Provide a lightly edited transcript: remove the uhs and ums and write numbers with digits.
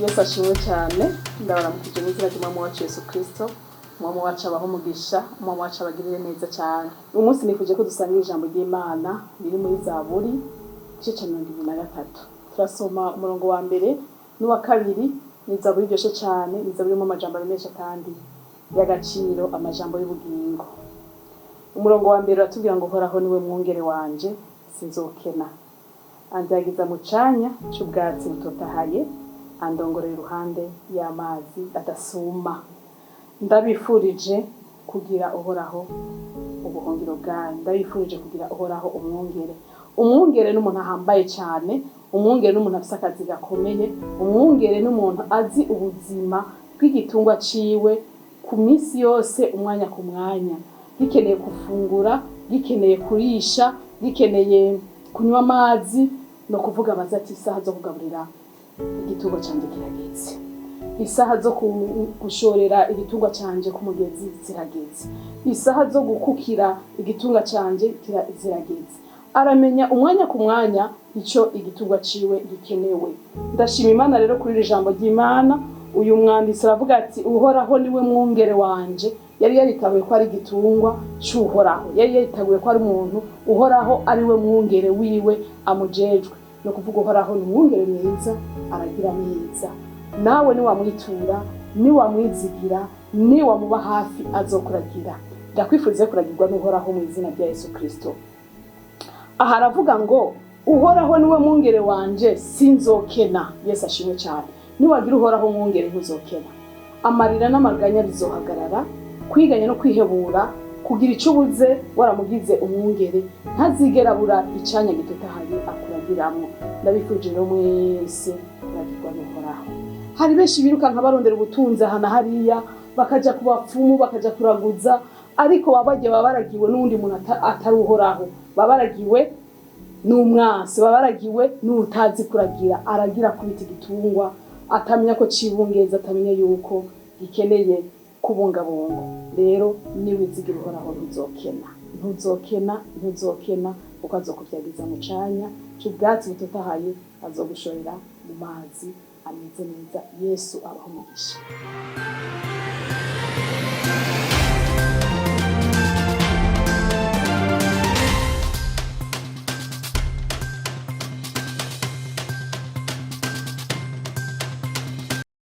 Yesu ashimwe cyane. Ndabaramukije mu izina ry'Umwami wacu Yesu Kristo. Umwami wacu abahe umugisha, Umwami wacu abagirire neza cyane. Uyu munsi nifuje ko dusangira ijambo ry'Imana riri muri Zaburi, igice ca 23. Turasoma umurongo wa mbere n'uwa kabiri. Ni zaburi iryoshe cyane, ni zaburi irimo amajambo menshi kandi y'agaciro, amajambo y'ubugingo. Umurongo wa mbere uratubwira ngo: "Uhoraho niwe mwungere wanje, sinzokena. Andagiza mu canya c'ubwatsi butotahaye, andongorera iruhande y'amazi adasuma." Ndabifurije kugira Uhoraho ubuhungiro bwanyu. Ndabifurije kugira Uhoraho umwungere. Umwungere n'umuntu ahambaye cyane, umwungere n'umuntu afise akazi gakomeye, umwungere n'umuntu azi ubuzima bw'igitungwa ciwe ku minsi yose, umwanya ku mwanya, gikeneye gufungura, gikeneye kurisha, gikeneye kunywa amazi. No kuvuga baza ati: "Isaha zo kugaburira igitungwa canje kirageze, isaha zo gushorera igitungwa canje ku mugezi zirageze, isaha zo gukukira igitungwa canje zirageze." Aramenya umwanya ku mwanya ico igitungwa ciwe gikenewe. Ndashima Imana rero kuri iri jambo ry'Imana. Uyu mwanditsi aravuga ati: "Uhoraho niwe mwungere wanje." Yari yaritabuye ko ari igitungwa c'Uhoraho, yari yaritabuye ko ari umuntu Uhoraho ari we mwungere wiwe amujejwe. No kuvuga, Uhoraho ni umwungere mwiza, aragira neza. Nawe niwamwitura, niwamwizigira, niwamuba hafi, azokuragira. Ndakwifuriza kuragirwa n'Uhoraho mu izina rya Yesu Kristo. Aha aravuga ngo: "Uhoraho niwe mwungere wanje, sinzokena." Yesu ashimwe cyane. Niwagira Uhoraho mwungere, ntuzokena. Amarira n'amaganya bizohagarara, kwiganya no kwihebura, kugira icyo ubuze. Waramugize umwungere, ntazigera abura icanya gitotahaye akuragiramwo. Ndabifurije rero mwese kuragirwa n'Uhoraho. Hari benshi birukanka barondera ubutunzi aha na hariya, bakaja ku bapfumu, bakaja kuraguza, ariko baba bagiye, baba baragiwe n'uwundi muntu atari Uhoraho. Baba baragiwe n'umwansi, baba baragiwe n'utazi kuragira. Aragira kubita igitungwa, atamenya ko cibungeza, atamenya yuko gikeneye kubungabunga. Rero niwizigira Uhoraho, ntuzokena, ntuzokena, ntuzokena, kuko azokuvyagiza mu canya c'ubwatsi butotahaye, azogushorera mu mazi ameze neza. Yesu abaho umugisha.